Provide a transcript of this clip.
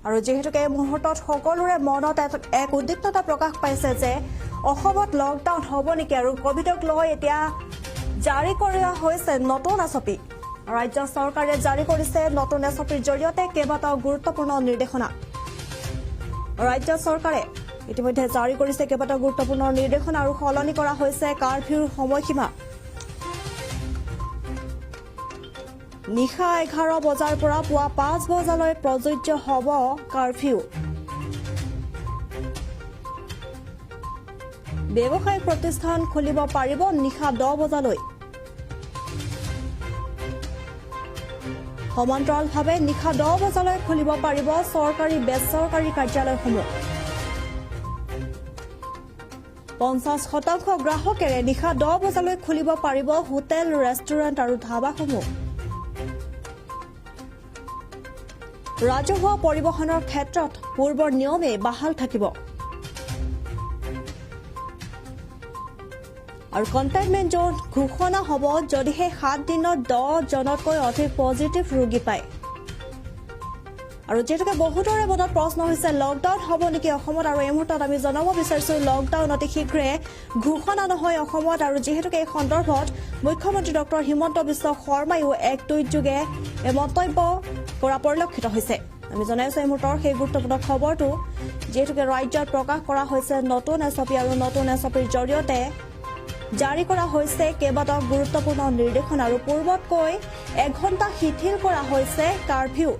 আৰু যিহেতুকে এই মুহূৰ্তত সকলোৰে মনত এক উদ্বিগ্নতা প্ৰকাশ পাইছে যে অসমত লকডাউন হ'ব নেকি আৰু কভিডক লৈ এতিয়া জাৰি কৰা হৈছে নতুন এছঅপি। ৰাজ্য চৰকাৰে জাৰি কৰিছে নতুন এছঅপিৰ জৰিয়তে কেইবাটাও গুৰুত্বপূৰ্ণ নিৰ্দেশনা। ৰাজ্য চৰকাৰে ইতিমধ্যে জাৰি কৰিছে কেইবাটাও গুৰুত্বপূৰ্ণ নিৰ্দেশনা আৰু সলনি কৰা হৈছে কাৰফিউৰ সময়সীমা। নিশা 11 বজাৰ পৰা পুৱা 5 বজালৈ প্ৰযোজ্য হ'ব কাৰফিউ। ব্যৱসায়িক প্ৰতিষ্ঠান খুলিব পাৰিব নিশা 10 বজালৈ। সমান্তৰালভাৱে নিশা 10 বজালৈ খুলিব পাৰিব চৰকাৰী বেচৰকাৰী কাৰ্যালয়সমূহ। 50% গ্ৰাহকেৰে নিশা 10 বজালৈ খুলিব পাৰিব হোটেল, ৰেষ্টুৰেণ্ট আৰু ধাবাসমূহ। ৰাজহুৱা পৰিবহণৰ ক্ষেত্ৰত পূৰ্বৰ নিয়মেই বাহাল থাকিব আৰু কণ্টেইনমেণ্ট জ'ন ঘোষণা হ'ব যদিহে 7 দিনত 10জনতকৈ অধিক পজিটিভ ৰোগী পায়। আৰু যিহেতুকে বহুতৰে মনত প্ৰশ্ন হৈছে, লকডাউন হ'ব নেকি অসমত? আৰু এই মুহূৰ্তত আমি জনাব বিচাৰিছো, লকডাউন অতি শীঘ্ৰে ঘোষণা নহয় অসমত। আৰু যিহেতুকে এই সন্দৰ্ভত মুখ্যমন্ত্ৰী ডক্টৰ হিমন্ত বিশ্ব শৰ্মায়ো এক টুইটযোগে এই মন্তব্য কৰা পৰিলক্ষিত হৈছে। আমি জনাইছো এই মুহূৰ্তৰ সেই গুৰুত্বপূৰ্ণ খবৰটো, যিহেতুকে ৰাজ্যত প্ৰকাশ কৰা হৈছে নতুন এছঅপি আৰু নতুন এছঅপিৰ জৰিয়তে জাৰি কৰা হৈছে কেইবাটাও গুৰুত্বপূৰ্ণ নিৰ্দেশনা আৰু পূৰ্বতকৈ এঘণ্টা শিথিল কৰা হৈছে কাৰফিউ।